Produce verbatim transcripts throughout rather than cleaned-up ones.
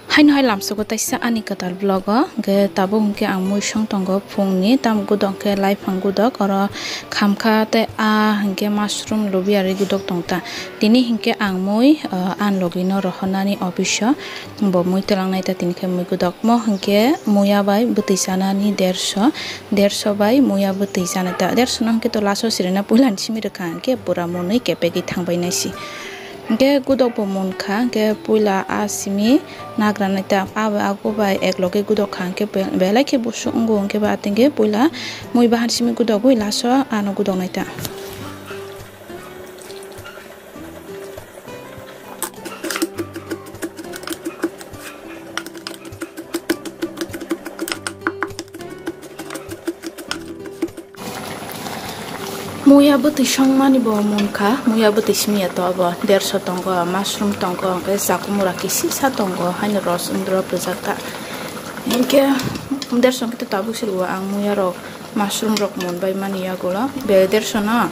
Haino hai lamsogo taisa ani kwtal vlog o, hwnkhe tabuk hwnkhe ang mui song tongo phungni, tam gudok khe laiphang gudok, oro khamkha tei a hwnkhe mushroom lobiyari gudok tongta. Tini hwnkhe ang mui, ah, ani logino rohornani office o, bo mui twlangnai ta, tini khe mui gudok. Mo hwnkhe muya bai bwtwi chanani derso, derso bai muya bwtwi chanai ta. Derso no hwnkhe to last o sirina puilani simi rwkha hwnkhe pura monwi kepegwi thangbai naisi. Hwnkhe gudok bo munkha, hwnkhe puila a simi nagra naita, a bai, a go bai ek loge gudok kha, hwnkhe be-, belai khe busu wngo, hwnkhe ba atwng khe puila mui bahan simi gudogwi last o ano gudok naita. Muya bwtwi songmani bo munkha, muya bwtwi simi ya to abo derso tongo, mushroom tongo, hwnkhe chakumura kisisa tongo, haino ros wngwi rw phujakha. Hwnkhe derso hwnkhe to tabuk se rwo ang muya rok, mushroom rok mun bai mani yagulo, be derso no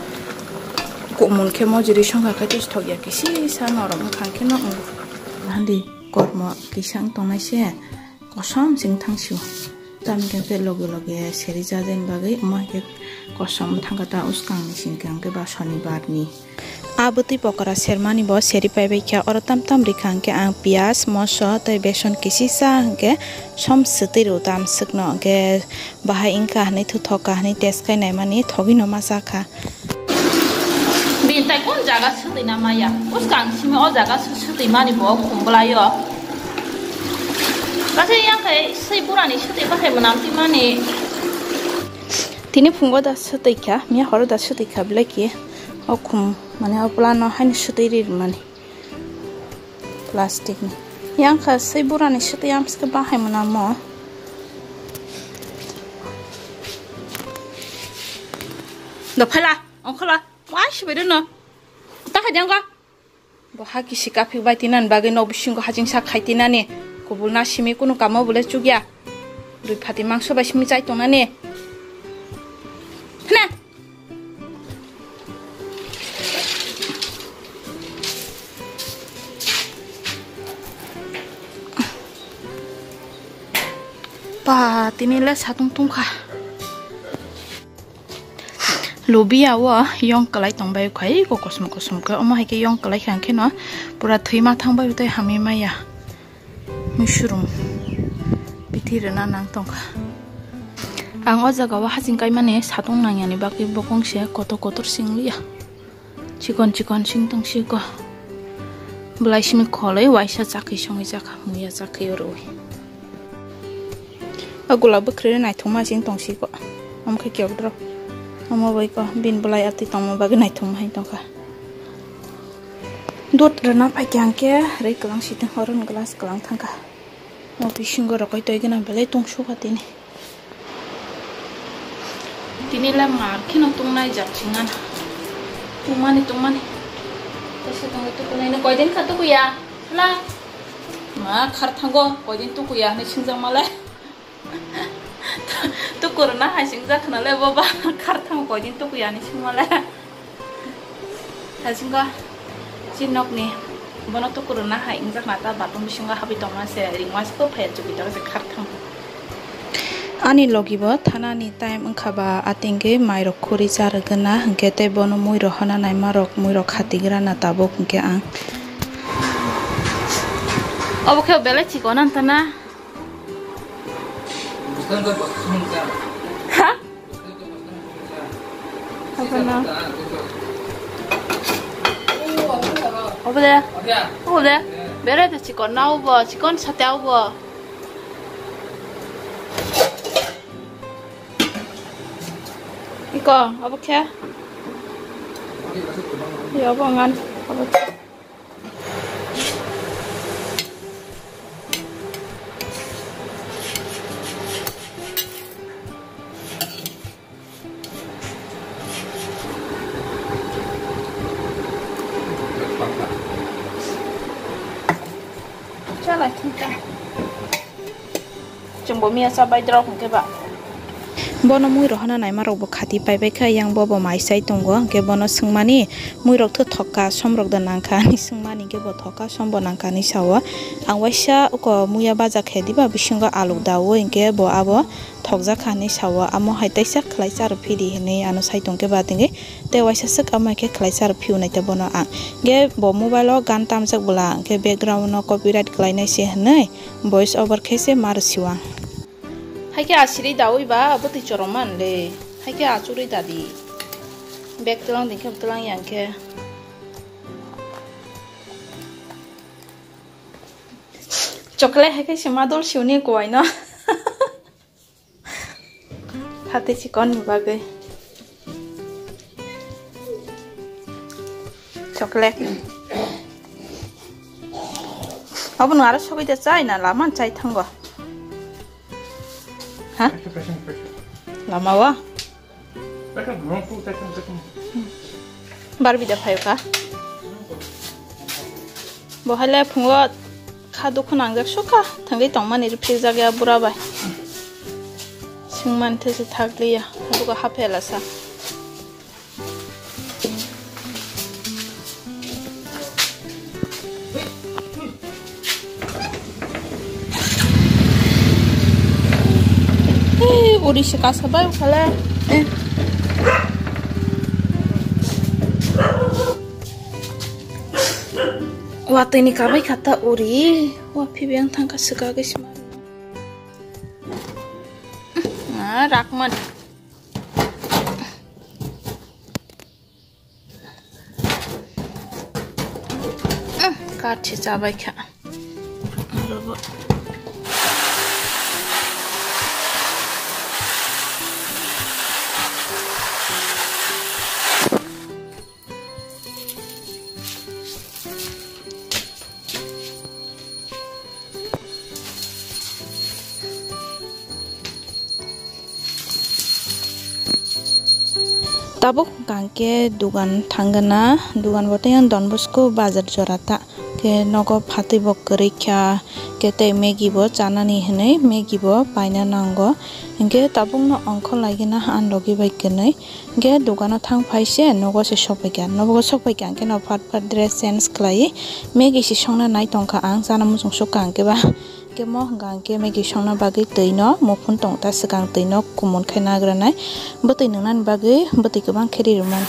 ko mun khe mojri songkha khe to thok ya kisisa norok wngkha khe no wng. Handi kormo kisa wng tongnai se. Kosom sing thang sio. Tamo khe loge loge seri chajaini bagwi omo hai khe kosom thangkha ta uskang ni sing khe hwnkhe ba sonibar ni. A bwtwi pokora sermani bo seri paibai kha. Oro tam tam rikha hwnkhe ang piyaj, moso tei beson kisisa hwnkhe som swtwi rw tam swkno hwnkhe bahai wngkha hwnwi thu thok kha hwnwi test khai naimani thogwi no ma cha kha. Bini tai kun jaga swtwi na maya? Uskang simi o jaga sw-, swtwi mani bo khum bwlai o. Kaisa yang khai swi burani swtwi bakhai mwnam twi mani. Tini phungo da swtwi kha, miya horo da swtwi kha, belai khe o khum, mane o plan no haino swtwi ri mani. Plastic ni. Yang kha swi burani swtwi amswk bahai mwnamo. Do phaila, ongkhola. Wai sibai rwno. Ta hai jangwa. Bo ha kisi kaphik bai tinani bagwi nok bisingo hachingsa khai tinani. Kubul na simi kunu kamo bole chukya. Dui phati mangso bai simi chai tongnani. Hana. Ba, tini le satung tungkha. Lubiya o yong kwlai tongbai khai, iko kosom kosom khe, omo hai khe yong kwlai kha, hwnkhe no pura thwima thangbai tei hamya maya. Mushroom bithi rwna nang tongkha. Ang o jaga o haching kaimani satung nangyani bagwi bokong se kotor kotor sing liya. Chikon chikon sing tong siko. Belai simi kholwi waisa chakhi songwi chakha, muya chakhi rwi. O gula bwkhri naithokma sing tong siko. Omo khe kiyok dro. Omo bai ko bin belai atwi tongma bagwi naithokma hai tongkha. Dut rwna phaikha hwnkhe rwi kwlang siteng, horo glass kwlang thangkha. O bisingo rokoi toi gwnang belai tong sukha tini. Tini le mar kheno tongnai jak chingana. Tongmani, tongmani. Kaisa tongwi tukunai no koidin kha tukuya. Hala. Ma khar thango koidin tukuya hinwi singjakma le. Tukurna hai singjak khna le boba khar thango koidin tukuya hinwi singma le. Thasingo chini nokni bono tukuruna hai wngjakna ta bathroom bisingo habwi tongma se ringma se phaiya chukitoro se kharthang. Ani logi bo thanani time wngkha ba atingwi mairok khuri charwgwna hwnkhe tei bono muirok hona naima rok muirok khatigrana tabuk hwnkhe ang. Obo khe belai chikon ang tana. Ha? Apa na? Apa de? Apa de? Bere de chikon na ubo, chikon sate ubo. Iko, apa khe? Ya, apa ngan? Apa khe? Chala thungkha. Chwngbo miya chabai drok hwnkhe ba. Bono mui rohorna naima rok bo khati paibai kha, yang bo bo mai sai tongo, hwnkhe bono swngmani mui rok tho thokka, som rok da nangkha hinwi swngmani, hwnkhe bo thokka, som bo nangkha hinwi sao. Ang waisa uko muya baja khe diba bisingo aluk daui, hwnkhe bo abo thokjak kha hinwi sao. Amo hai teisa khlai cha rw phidi hinwi ano sai tongkhe ba tingwi, tei waisa swk amo hai khe khlai cha rw phio nai ta bono ang. Hwnkhe bo mobile o gan tamjak bwla, hwnkhe background no copyright khlainai se hinwi voice over khe se ma rw sio ang. Hai khe asiri daui ba bwtwi choroma le. Hai khe achugwi dadi. Bag twlang ding khe twlang yang khe. Chocolate hai khe se ma dol siuni kuai no. Phatwi chikon ni bagwi. Chocolate. Abono aro sogwi da chai na laman chai thango. Ha? Lama o? Barbie da phaio kha. Bo hai le phungo kha dukhu nangjak sukha thangwi tongmani rw phirjak ya bura bai. Swngmani these thakliya, habugo haphela sa. Hey, uri se kasa bai ukhala. Eh. Watwi ni kabai khata uri. Wa phibi ang thangka swkagwi sima. Ah, rakman. Kathi chabai kha. Tabuk hwnkha hwnkhe dugan thangna, dugan bo tei Don Bosco bazar jora ta. Khe nogo phatwi bo kwrwi kha, khe tei Maggie bo chanani hwnwi Maggie bo paina nango. Hinkhe tabukno ongkhor laigena ang logi bai kwnwi. Hinkhe dogano thang phai se nogo se sokphaikha, nogo sokphaikha hinkhe no phat phat dress change khlaiwi Maggie se songna nai tongkha ang, chana muchung sukha hinkhe ba. Hinkhe mo hwnkha hinkhe Maggie songna bagwi twi no muphun tongta swkang twi no kumun khai nagranai, bwtwi nwngnani bagwi bwtwi kwbang khe ri rwmani.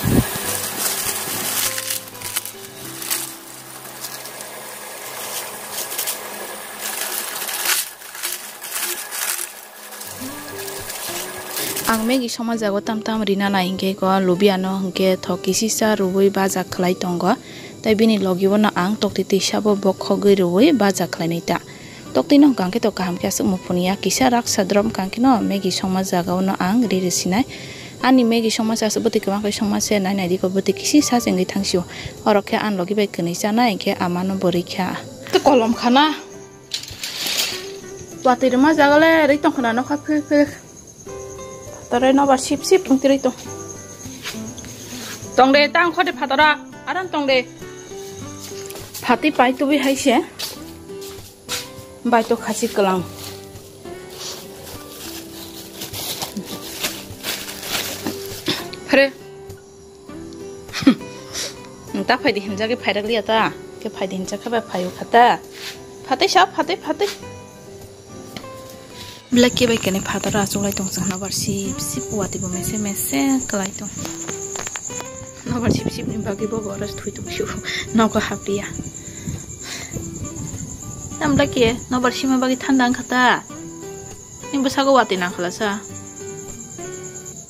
Ang Maggie songma jago tam tam rina nai hinkhe ko lubiano hinkhe thok kisisa rwui baja khlai tongo. Tei bini logi bono ang tokti twi sabo bokhogwi rwui baja khlainai ta. Tokti no hwnkha khe to kaham khe aswk muphun ya kisa raksa drop hwnkha khe no Maggie songma jaga o no ang ri rwsinai. Ani Maggie songma se aswk bwtwi kwbang khe songma se nai nai di ko bwtwi kisisa se wngwi thang sio. Orok khe ang logi bai kwnwi chanai hinkhe ama no bo rikha. Tei kolom khana. Watwi rwma jaga le rwi tongkhwna nokha phir phir. Phataro nobar sip sip wngtwi rwi tong. Tong de, tang kho de phataro, aram tong de. Phatwi pai tubui hai se. Bai to khasi kwlang. Phre. Nwng ta phaidi himjagwi phairak liya ta? Khe phaidi himjak khe bai phaiyo kha ta? Phatwi sa, phatwi, phatwi. Belai khe bai kene phataro achuklai tong chwng nobar sip sip watwi bo mese mese kwlai tong. Nobar sip sip ni bagwi bo bohrok thwi tong sio. Nogo hapriya. Tam belai khe nobar sima bagwi thanda wngkha ta? Ni bwsago watwi nangkha lasa.